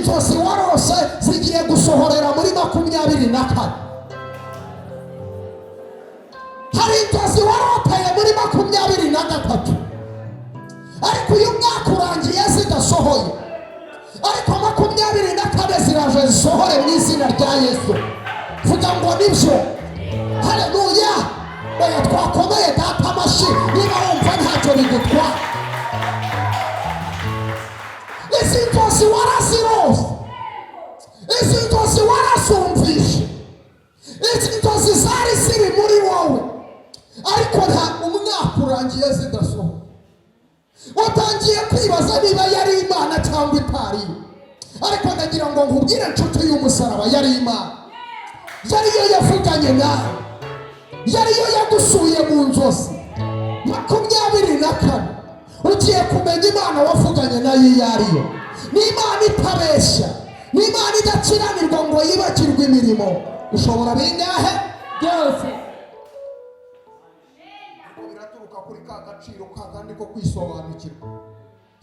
Inzozi warose zigiye gusohorera muri 24. Hari inzozi waroteye muri 23, ariko uyu mwaka urangiye zidasohoye, ariko 24 ziraje zisohore mu izina rya Yesu. Vuga ngo nibyo. Haleluya! Oya, twakomeye Data amashyi niba wumva ntacyo bigutwara. Izi nzozi warazirose, izi nzozi warazumvishe, izi nzozi zari ziri muri wowe, ariko nta umwaka urangiye zidasohoka. Watangiye kwibaza niba yari Imana cyangwa itari yo. Ariko ndagira ngo nkubwire, nshuti y'umusaraba, yari Imana, yariyo yavuganye nawe, yariyo yagusuye mu nzozi. 24 ugiye kumenya Imana wavuganye nayo iyo ariyo. Ni Imana itabeshya, ni Imana idakiranirwa ngo yibagirwe imirimo. Ushobora bingahe? Byose. Biraturuka kuri ka gaciro ka kandi ko kwisobanukirwa.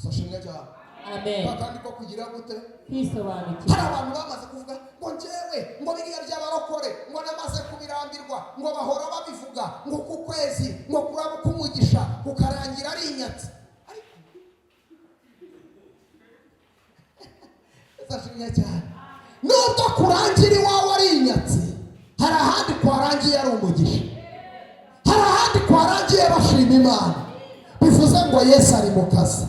Sashimwe cyane. Amen. Ka kandi ko kugira gute? Kwisobanukirwa. Hari abantu bamaze kuvuga ngo njyewe, ngo biriya by'abarokore, ngo namaze kubirambirwa, ngo bahora babivuga ngo ku kwezi ngo kuraba kumugisha kukarangira ari inyatsi. Ariko sashimwe cyane, nubwo kurangira iwawe ari inyatsi, hari ahandi kwarangiye ari umugisha, hari ahandi kwarangiye bashima Imana. Bivuze ngo Yesu ari mu kazi.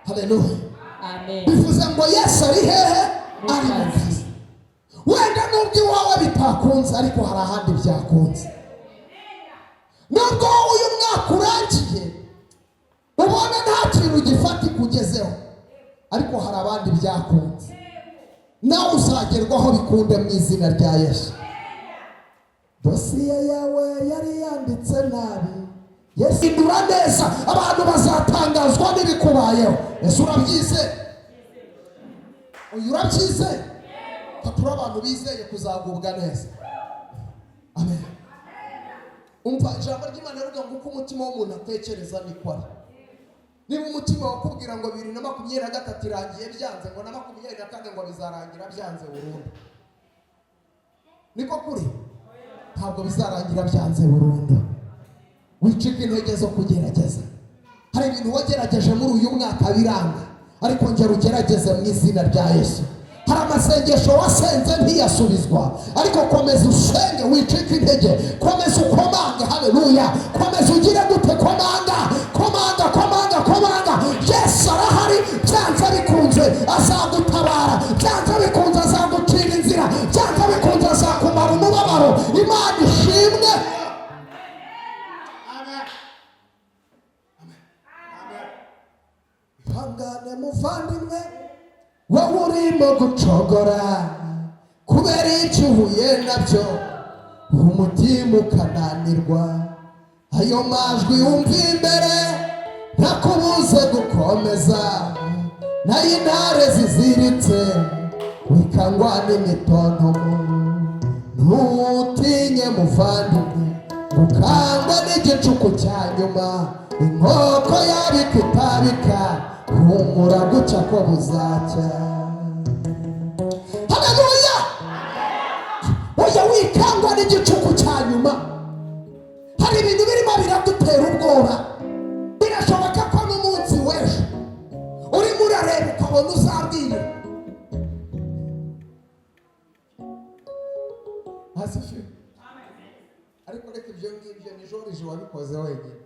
Haleluya! Amen. Bivuze ngo Yesu ari hehe? Ari mu kazi. Wenda nubwo iwawe bitakunze, ariko hari ahandi byakunze. Nubwo wowe uyu mwaka urangiye ubona nta kintu gifatika ugezeho, ariko hari abandi byakunze. Nawe uzagerwaho bikunde mu izina rya Yesu. Dosiye yawe yari yanditse nabi, Yesu indura neza. Abantu bazatangazwa n'ibikubayeho. Ese urabyizeye? Uyu urabyizeye? Turi abantu bizeye kuzagubwa neza. Amen. Umva, ijambo ry'Imana rivuga ngo uko umutima w'umuntu atekereza niko ari. Niba umutima wakubwira ngo 2023 irangiye byanze, ngo na 24 ngo bizarangira byanze burundu, niko kuri? Ntabwo bizarangira byanze burundu. Wicika intege zo kugerageza. Hari ibintu wagerageje muri uyu mwaka biranga, ariko ngera ugerageze mu izina rya Yesu. Hari amasengesho wasenze ntiyasubizwa, ariko komeza usenge, wicike intege, komeza ukomange. Haleluya! Komeza ugire gute? Komanga, komanga, komanga, komanga. Yesu arahari, byanze bikunze azagutabara, byanze bikunze azagucira inzira, byanze bikunze azakumara umubabaro. Imana ishimwe. Amen. Amen. Ihangane muvandimwe, wowe urimo gucogora kubera icyo uhuye nabyo, umutima ukananirwa. Ayo majwi wumva imbere ntakubuze gukomeza, nayo intare ziziritse wikangwa n'imitontomo. Ntutinye muvandimwe, ukangwa n'igicuku cya nyuma, inkoko yabika itabika, humura gucya ko buzacya. Haleluya! Oya, wikangwa n'igicuku cya nyuma. Hari ibintu birimo biragutera ubwoba. Birashoboka ko n'umunsi w'ejo urimo urareba ukabona uzabwira hasi. Ariko reka ibyo ngibyo ni Joriji wabikoze wenyine.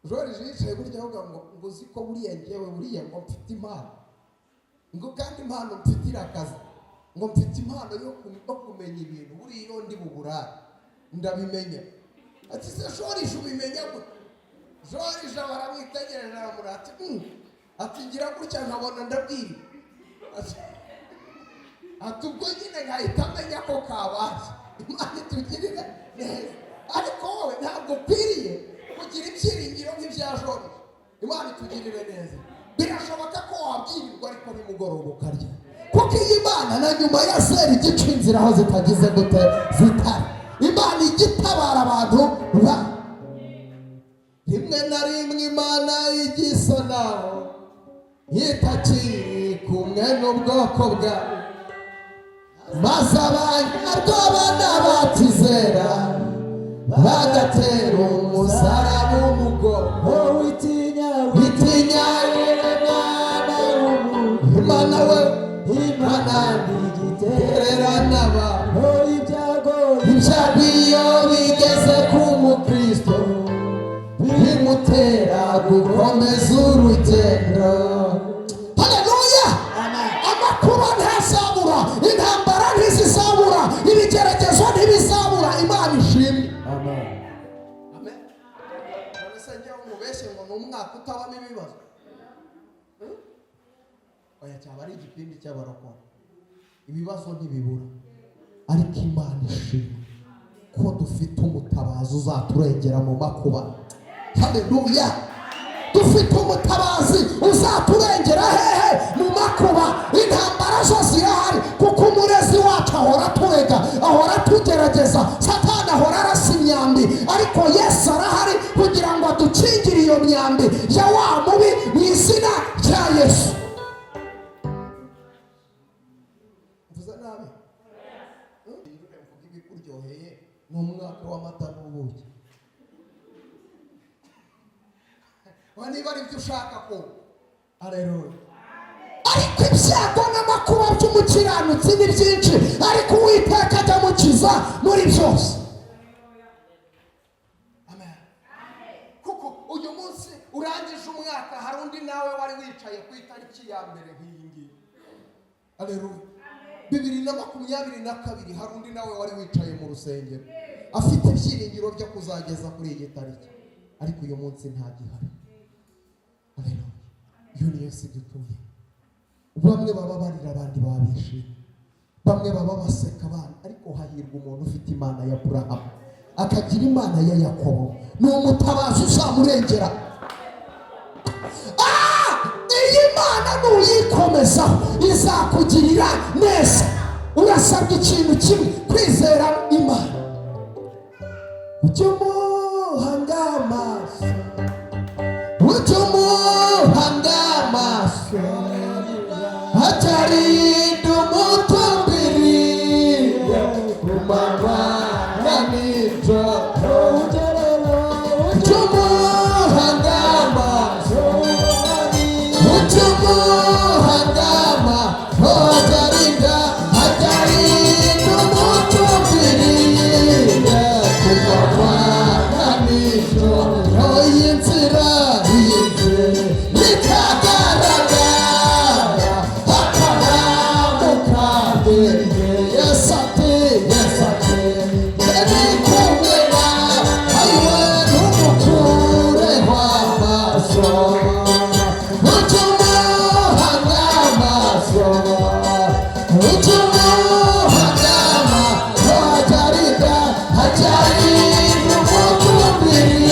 Joriji yicaye burya avuga ngo uzi ko buriya ngewe buriya ngo mfite impano, ngo kandi impano mfite irakaze, ngo mfite impano yo kumenya ibintu, buriya iyo ndi buburare ndabimenya. Ati se Joriji ubimenya gute? Joriji aba aramwitegereje aramureba, ati ati ngira gutya nkabona ndabwira, ati ubwo nyine nkahita menya ko kabaye. Imana itugirire neza. Ariko wowe ntabwo ukwiriye kugira ibyiringiro nk'ibya Joriji. Imana itugirire neza. Birashoboka ko wabyirirwa, ariko nimugoroba ukarya, kuko iyi Mana na nyuma ya zeri igica inzira aho zitagize gute? Zitari. Imana ijya itabara abantu ba rimwe na rimwe. Imana ijya isa naho itakiri. Kumwe n'ubwoko bwawe, maze abanyarwaba n'abatizera bagatera umusaraba umugongo. Witinya, Witinya, mwana w'umuntu. Imana we, Imana ntigitererana. Tererana abantu. Ibyago, Ibyago iyo bigeze ku mukristo bimutera gukomeza urugendo. Haleluya! Amakuba ntazabura, intambara ntizizabura, ibigeragezo ntibizabura. Imana ishimwe. Amen. Amen. None se njyewe umubeshye ngo ni umwaka utabamo ibibazo? Oya, cyaba ari igipindi cy'abarokore. Ibibazo ntibibura, ariko Imana ishimwe ko dufite umutabazi uzaturengera mu makuba. Haleluya! Dufite umutabazi uzaturengera hehe? Mu makuba. Intambara zo zirahari, kuko umurezi wacu ahora aturega, ahora atugerageza, Satani ahora arasa imyambi, ariko Yesu arahari kugira ngo adukingire iyo myambi ya wa mubi mu izina rya Yesu. Mvuze nabi? Mvuga ibikuryoheye. Ni umwaka w'amata n'ubuki. Wa niba ari byo ushaka ko, aleluya. Ariko ibyago n'amakuba by'umukiranutsi ni byinshi, ariko Uwiteka ajya amukiza muri byose. Amen. Kuko uyu munsi urangije umwaka, hari undi nawe wari wicaye ku itariki ya mbere nk'iyi ngiyi, aleluya, 2022, hari undi nawe wari wicaye mu rusengero afite ibyiringiro byo kuzageza kuri iyi tariki, ariko uyu munsi ntagihari. Aleluya! Iyo niyo si dutuye. Bamwe baba barira, abandi baba bishimye, bamwe baba baseka abana, ariko hahirwa umuntu ufite Imana ya Aburahamu, akagira Imana ya Yakobo. Ni umutabazi uzamurengera. Iyi Mana nuyikomezaho izakugirira neza. Urasabwa ikintu kimwe: kwizera Imana. Ujye umuhanga amaso, ujye umuhanga amaso, hatarinda umutumbiri ku manywa na nijoro. Ujye umuhanga amaso, ujye umuhanga amaso, hatarinda, hatarinda umutumbiri ku manywa na nijoro. Iyi nzira, iyi nzira itagaragara hakaba mukandende. Yesu ati, Yesu ati: "Ndi kumwe nawe." Ayiwe, ntumukureho amaso, ujye umuhanga amaso, ujye umuhanga amaso, hajyarinda, hajyarinda umutumbiri,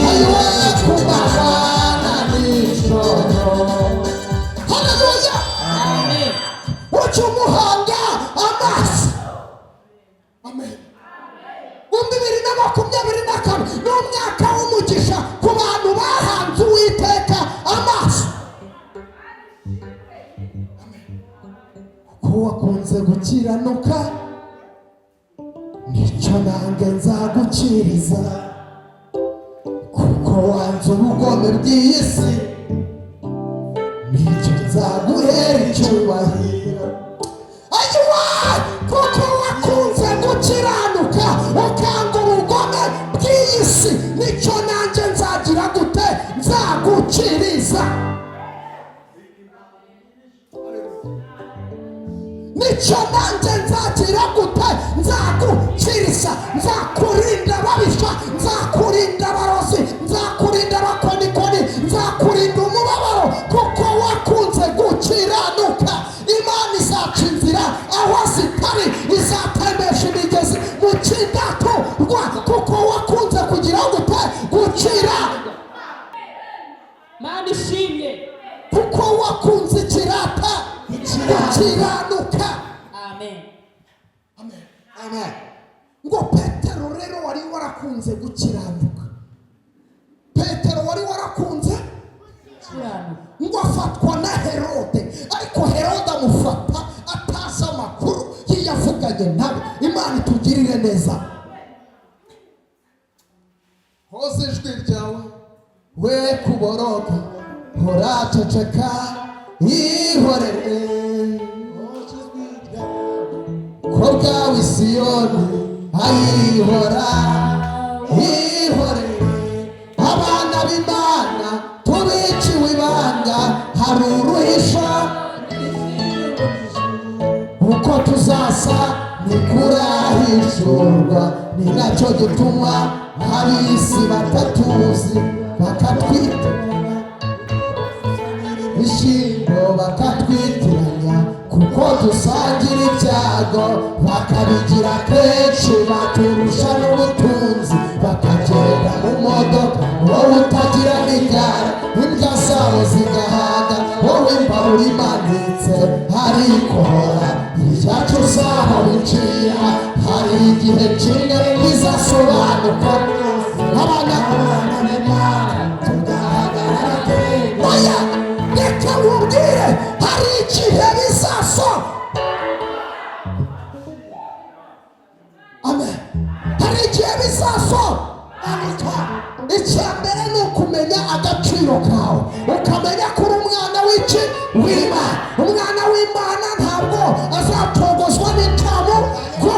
ayiwe, ku manywa na nijoro. Haleluya! Amen. Ujye umuhanga amaso. Amen. Mu 2024 ni umwaka w'umugisha ku bantu bahanze Uwiteka amaso. Kuko wakunze gukiranuka, nicyo nanjye nzagukiriza. Kuko wanze ubugome bw'iyi si, nicyo nzaguhera icyubahiro. Ayiwa, kuko wakunze gukiranuka, ukanga ubugome bw'iyi si, nicyo nanjye nzagira gute? Nzagukiriza. Nicyo nanjye nzagira gute? Nzagukiriza. Nzakurinda ababisha, nzakurinda abarozi, nzakurinda abakonikoni, nzakurinda umubabaro, kuko wakunze gukiranuka. Imana izaca inzira aho zitari, izatembesha imigezi mu kidaturwa, kuko wakunze kugira gute? Gukira. Mana ishimwe. Kuko wakunze ikirata gukiranuka. Amen. Amen. Ngo Petero rero wari warakunze gukiranuka, Petero wari warakunze Kiranuka. ngo afatwa na Herode, ariko Herode Dutandukanye nabo. Imana itugirire neza. Hoza ijwi ryawe, we kuboroga, horaceceka, ihorere. Ko bwawe Siyoni ayihora, ihorere. Abana b'Imana tubiciwe ibanga, hari uruhisha uko tuzasa ntikurahishurwa. Ni nacyo gituma ab'isi batatuzi, bakatwita ibishyimbo, bakatwitiranya kuko dusangira ibyago, bakabigira kenshi, baturusha n'ubutunzi, bakagenda mu modoka, wowe utagira n'igare, imbwa zabo zigahaga, wowe imbabura imanitse. Ariko hora ibyacu uzaho bicira, hari igihe kimwe bizasobanuka. Abana tugahagarara. Oya, reka nkubwire, hari igihe bizaso. Amen. Hari igihe bizasobanuka. Icya mbere ni ukumenya agaciro kawe, ukamenya ko uri umwana w'iki? W'Imana. Umwana w'Imana ntabwo azatogozwa n'incamugongo,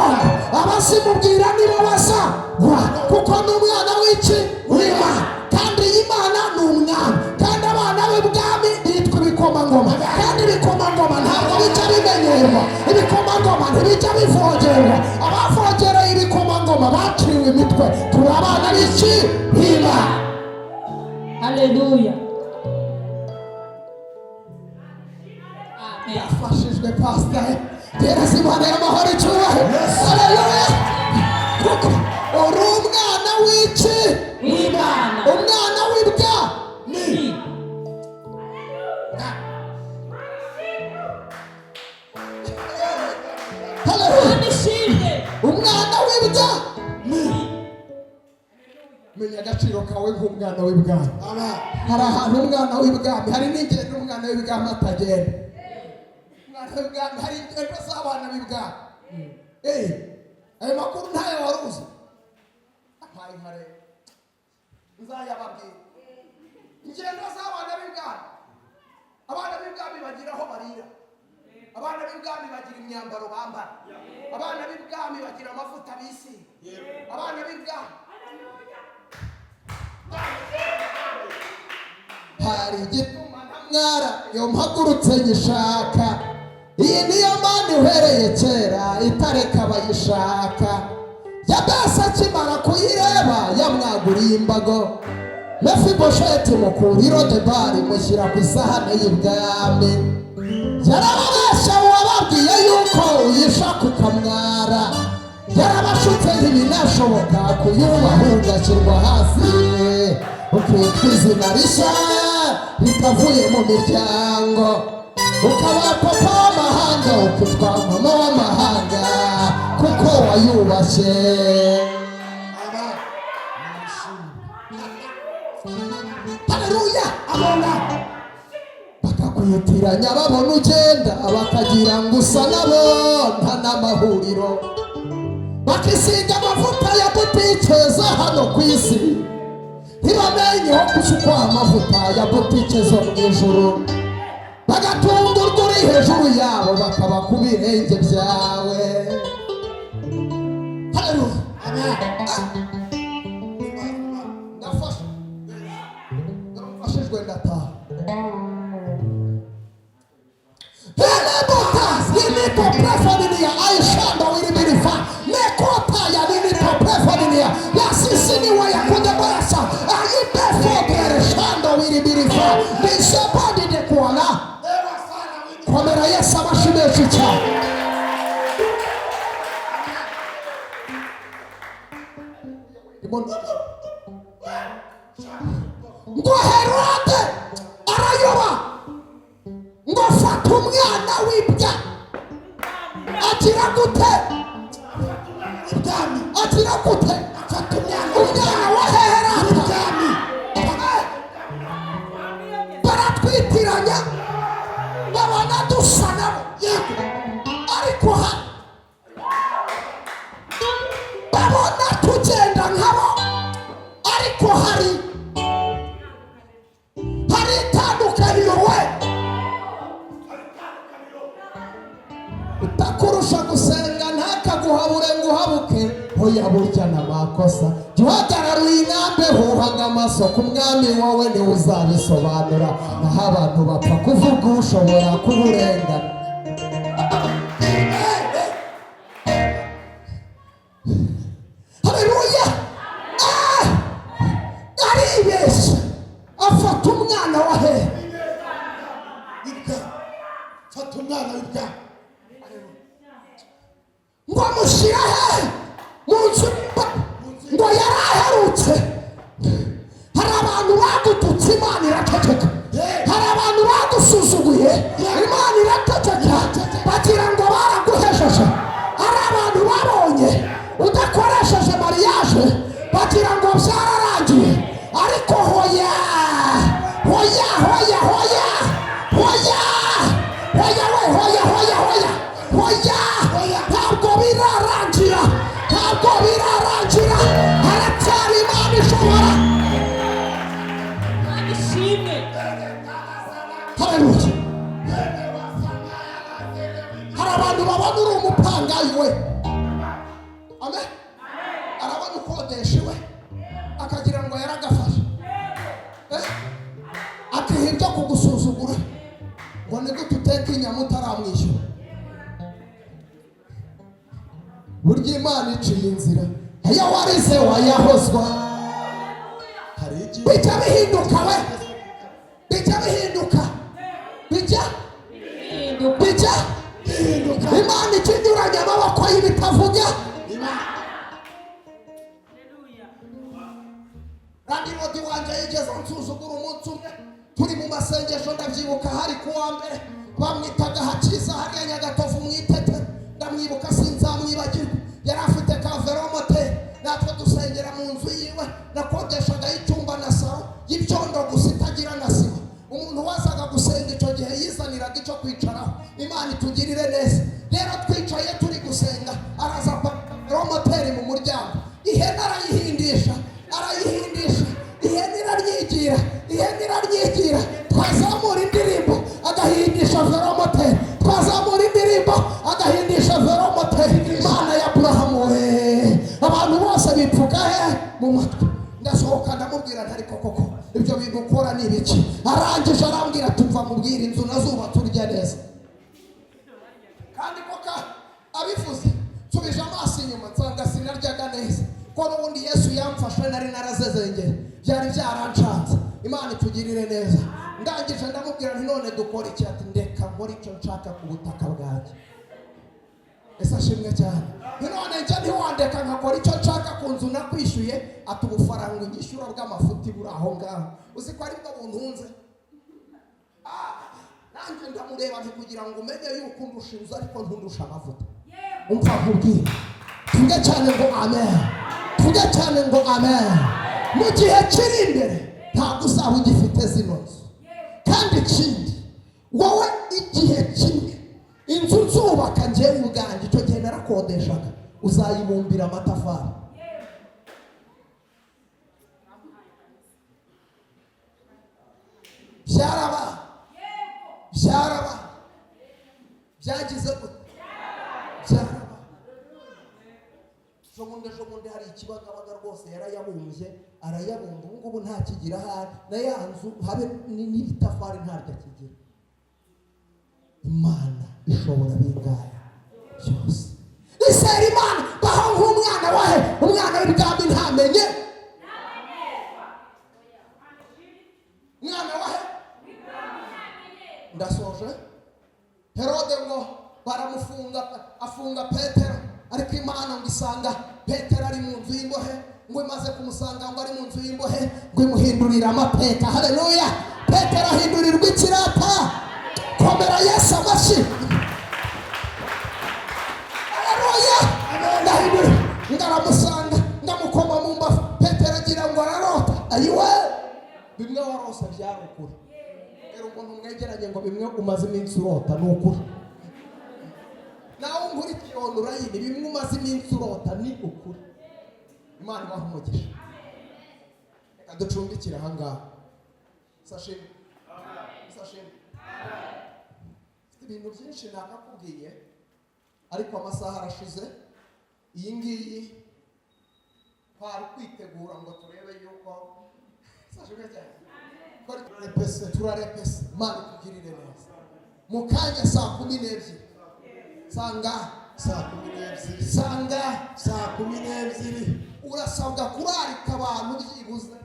abazimubwira nibo bazagwa, kuko ni umwana w'iki? W'Imana. Kandi iyi Mana ni umwami, kandi abana b'ubwami bitwa ibikomangoma, kandi ibikomangoma ntabwo bijya bimenyerwa, ibikomangoma ntibijya bivogerwa. Abavogereye ibikomangoma baciwe imitwe. Turi abana b'iki? B'Imana. Haleluya. Amen. Yafashijwe pasita gereza. Imana y'amahoro icyubahiro. Haleluya! Kuko uri umwana w'iki? W'Imana. Umwana w'ibwa Ni. Haleluya! Imana ishimwe. Umwana w'ibwa ni. Menya agaciro kawe nk'umwana w'ibwami. Hari ahantu umwana w'ibwami, hari n'ingendo umwana w'ibwami atagenda. Umwana w'ibwami, hari ingendo z'abana b'ibwami. Ayo makuru ntayo wari uzi. Ampaye nka rero nzayababwira. Ingendo z'abana b'ibwami. Abana b'ibwami bagira aho barira, abana b'ibwami bagira imyambaro bambara, abana b'ibwami bagira amavuta bisiga, abana b'ibwami. Hari igituma ntamwara iyo mpagurutse nyishaka. Iyi niyo Mana uhereye kera itareka abayishaka. Yabesi akimara kuyireba yamwaguriye imbago, Mefibosheti mukura i Lodebari, mushyira ku isahani y'ibwami. Yarababeshya uwababwiye yuko uyishaka ukamwara, yarabashutse. Ntibinashoboka kuyubaha ugashyirwa hasi, ukitwa izina rishya ritavuye mu miryango, ukaba papa w'amahanga, ukitwa mama w'amahanga, kuko wayubashye. Haleluya! Abona bakakwitiranya, babona ugenda bakagira ngo usa nabo, nta n'amahuriro, bakisiga amavuta ya butike za hano ku isi, ntibamenye ho gusukwa amavuta ya butike zo mu ijuru, bagatungurwa uri hejuru yabo, bakaba ku birenge byawe. Haleluya! Ndafashe, ndafashijwe, ndataha. Pelebota ninito prefoninia aishando wirimirifa nekota ya ninito prefoninia yasisiniwa yakudebasa ayibefodere shando wirimirifa nisebodi dekuala. Komera Yesu amashyi menshi cyane. Ngo Herode arayoba, ngo fata umwana w'ibwa. Agira gute? Ibwami. Agira gute? Afata umwana. Umwana wa Herode. Ibwami. Baratwitiranya, babona dusa nabo. Yego. Ariko hano Ntibazaguhabure ngo uhabuke, hoya burya n'amakosa. Jya uhagarara uyinambe, uhaga amaso ku mwami wawe, niwe uzabisobanura. Naho abantu bapfa kuvuga, ushobora kuburengana. Haleluya! Ah! Aribeshya, afata umwana wa hehe? W'ibwami. Fata umwana w'ibwami. Ngo amushyira he? Mu nzu. Ngo yari aherutse. Hari abantu bagututse, Imana iraceceka. Hari abantu bagusuzuguye, Imana iraceceka, bagira ngo baraguhejeje. Hari abantu babonye udakoresheje mariage, bagira ngo byararangiye, ariko hoya, hoya, hoya, hoya, hoya, hoya we, hoya, hoya, hoya, hoya! Ntabwo birarangira, ntabwo birarangira, haracyari Imana ishobora. Imana ishimwe. Haleluya! Hari abantu babona uri umupangayi we, amen. Arabona ukodesha iwe, akagira ngo yaragafashe. Eh? Akiha ibyo kugusuzugura, ngo ni gute uteka inyama utaramwishyura? Burya Imana iciye inzira, iyo warize wayahozwa. Hari igihe Bijya bihinduka we, bijya bihinduka, bijya Bihinduka. Bijya bihinduka. Imana ikinyuranya amaboko y'ibitavuga. Imana. Landlord wanjye yigeze ansuzugura umunsi umwe turi mu masengesho. Ndabyibuka, hari ku wa mbere. Bamwitaga Hakiza, hariya Nyagatovu mu Itete. Ndamwibuka, sinzamwibagirwa. Yari afite ka velomoteri, natwe dusengera mu nzu yiwe. Nakodeshagaho icyumba na salo y'ibyondo gusa, itagira na sima. Umuntu wazaga gusenga icyo gihe yizaniraga icyo kwicaraho. Imana itugirire neza. Rero twicaye turi gusenga, araza velomoteri mu muryango, ihene arayihindisha, arayihindisha, ihene iraryigira, ihene iraryigira. Twazamura indirimbo, agahindisha velomoteri. Twazamura indirimbo, agahindisha velomoteri. Imana ya Aburahamu we! Abantu bose bipfuka he? Mu matwi. Ndasohoka, ndamubwira nti: "Ariko koko ibyo bintu ukora ni ibiki?" Arangije arambwira: "Tuva mubwira, inzu nazubatse urya neza." Kandi koko abivuze, nsubije amaso inyuma, nsanga sinaryaga neza, ko n'ubundi Yesu yamfashe nari narazezengeye, byari byarancanze. Imana itugirire neza. Ndangije ndamubwira nti: "None dukora iki?" Ati: "Ndeka nkora icyo nshaka ku butaka bwanjye." Ese ashimwe cyane. Nti: "None njye ntiwandeka nkakora icyo nshaka ku nzu nakwishyuye?" Ati: "Ubufaranga unyishyura bw'amafuti buri aho ngaho, uzi ko aribwo buntunze?" Nanjye ndamureba nti: "Kugira ngo umenye yuko undusha inzu, ariko ntundusha amavuta." Umva nkubwire, tuvuge cyane ngo amen, tuvuge cyane ngo amen. Mu gihe kiri imbere ntabwo uzaba ugifite zino nzu. Kandi ikindi, wowe igihe kimwe inzu nzubaka njyewe ubwanjye, icyo gihe narakodeshaga, uzayibumbira amatafari. Byaraba, byaraba, byagize gute? Byaraba. Ejo bundi, ejo bundi hari ikibagabaga rwose, yarayabumbye, arayabumba. Ubu ngubu ntakigira ahari na ya nzu, habe n'iri tafari ntaryo akigira. Imana ishobora bingahe byose. Izera Imana, baho nk'umwana wahe? Umwana w'ibwami ntamenye umwana wahe? Ndasoje. Herode ngo baramufunga, afunga Petero, ariko Imana ngo isanga Petero ari mu nzu y'imbohe. Ngo imaze kumusanga ngo ari mu nzu y'imbohe, ngo imuhindurire amateka. Haleluya! Petero ahindurirwa ikirata. Komera Yesu amashyi. Haleluya! Ndahindura, ndaramusanga, ndamukoma mu mbavu. Petero agira ngo ararota. Ayiwe, bimwe warose byari ukuri. Rero umuntu mwegeranye ngo: "Bimwe umaze iminsi urota ni ukuri." Nawe unkurikiye online, bimwe umaze iminsi urota ni ukuri. Imana ibaha umugisha. Reka ducumbikire ahangaha. Sashimi, sashimi. Mfite ibintu byinshi nakakubwiye, ariko amasaha arashize. Iyi ngiyi twari kwitegura ngo turebe yuko sashimwe cyane. Turarepese. Turarepese. Imana itugirire neza. Mu kanya 12:00 sanga 12:00. Sanga 12:00. Urasabwa kurarika abantu byibuze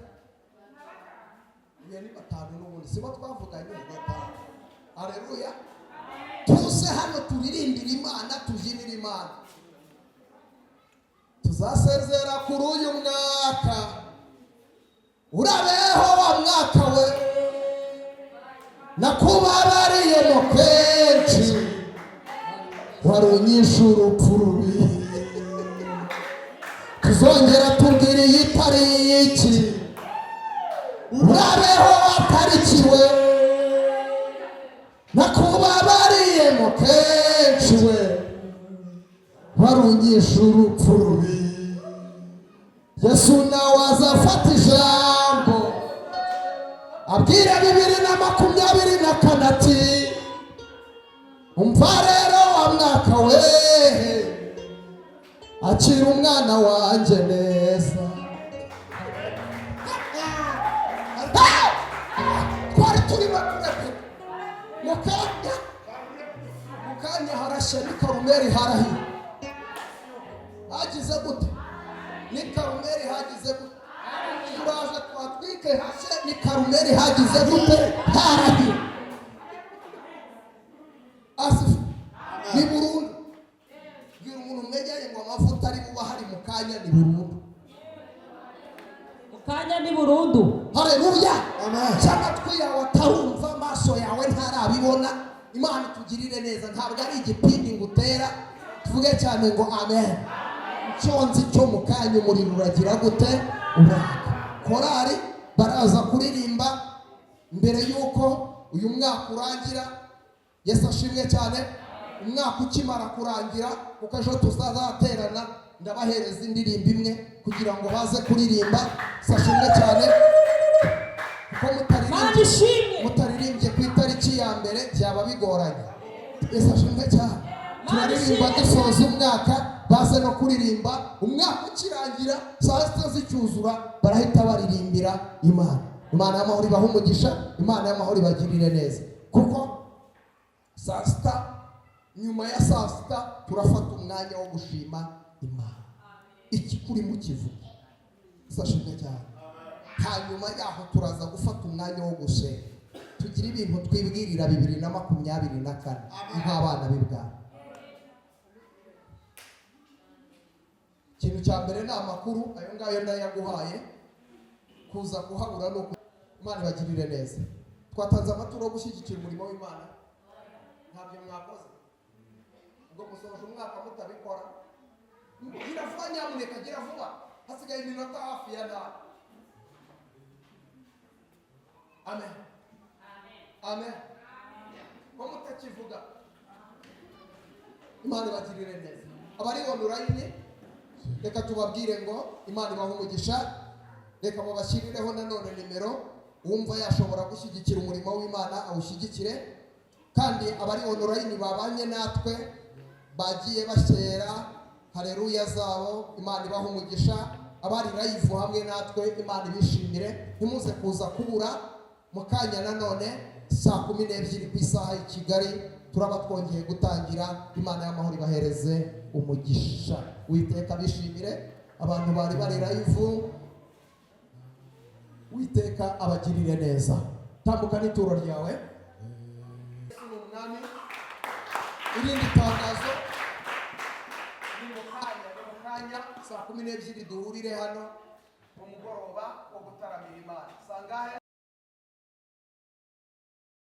iyo ni batanu n'ubundi sibo twavuganye batanu. Aleluya. Tuze hano turirimbire Imana, tubyinire Imana. Tuzasezera kuri uyu mwaka, urabeho wa mwaka we nakubabariyemo kenshi, wari unyishe urupfu rubi. Tuzongera tubwire iyi tariki, urabeho watarikiwe nakubabariyemo kenshi we wari unyishe urupfu rubi. Yesu nawe azafata ijambo abwira 2024 ati umva rero wa mwaka we, akira umwana wanjye neza. Twari turimo kurepeta mu kanya harashya ni Karumeri harahiye. Hagize gute? Ni Karumeri hagize gute? Turaje twatwike hashye. Ni Karumeri hagize gute? Harahiye. Asifu ni burundu. Bwira umuntu mwegeranye ngo amavuta ari buba hari mu kanya ni burundu. Mu kanya ni burundu. Haleluya. Amen. Cy'amatwi yawe atarumva, amaso yawe ntarabibona. Imana itugirire neza. Ntabwo ari igipindi ngo utera. Tuvuge cyane ngo amen. Icyo nzi cyo mu kanya umuriro uragira gute? Uraka. Korari baraza kuririmba mbere y'uko uyu mwaka urangira. Yesu ashimwe cyane. Umwaka ukimara kurangira, kuko ejo tuzazaterana, ndabahereza indirimbo imwe kugira ngo baze kuririmba. Yesu ashimwe cyane. Kuko Imana ishimwe. mutaririmbye ku itariki ya mbere byaba bigoranye. Yesu ashimwe cyane. Turaririmba dusoza umwaka, baze no kuririmba umwaka ukirangira, saa sita zicyuzura barahita baririmbira Imana. Imana y'amahoro ibahe umugisha, Imana y'amahoro ibagirire neza. Kuko saa sita, nyuma ya saa sita turafata umwanya wo gushima Imana. Iki kuri mu kivuga. Yesu ashimwe cyane. Hanyuma yaho turaza gufata umwanya wo gusenga, tugira ibintu twibwirira 2024 nk'abana b'ibwami. Ikintu cya mbere ni amakuru, ayo ngayo ndayaguhaye. Kuza kuhabura ni uku. Imana ibagirire neza. Twatanze amaturo yo gushyigikira umurimo w'Imana, ntabyo mwakoze ubwo musoje umwaka mutabikora. Gira vuba nyamuneka, gira vuba, hasigaye iminota hafi ya 8. Amen. Amen. Ko mutakivuga. Imana ibagirire neza. Abari online reka tubabwire ngo Imana ibahe umugisha. Reka babashyirireho nanone nimero, uwumva yashobora gushyigikira umurimo w'Imana awushyigikire. Kandi abari online babanye natwe bagiye bashyera haleluya zabo, Imana ibahe umugisha. Abari live hamwe natwe Imana ibishimire. Ntimuze kuza kubura mu kanya nanone 12:00 ku isaha y'i Kigali turaba twongeye gutangira. Imana y'amahoro ibahereze umugisha. Uwiteka bishimire abantu bari bari live, Uwiteka abagirire neza. Tambuka n'ituro ryawe. Yesu ni umwami. Irindi tangazo ni mu kanya, ni mu kanya 12:00 duhurire hano mu mugoroba wo gutaramira Imana. Sangahe?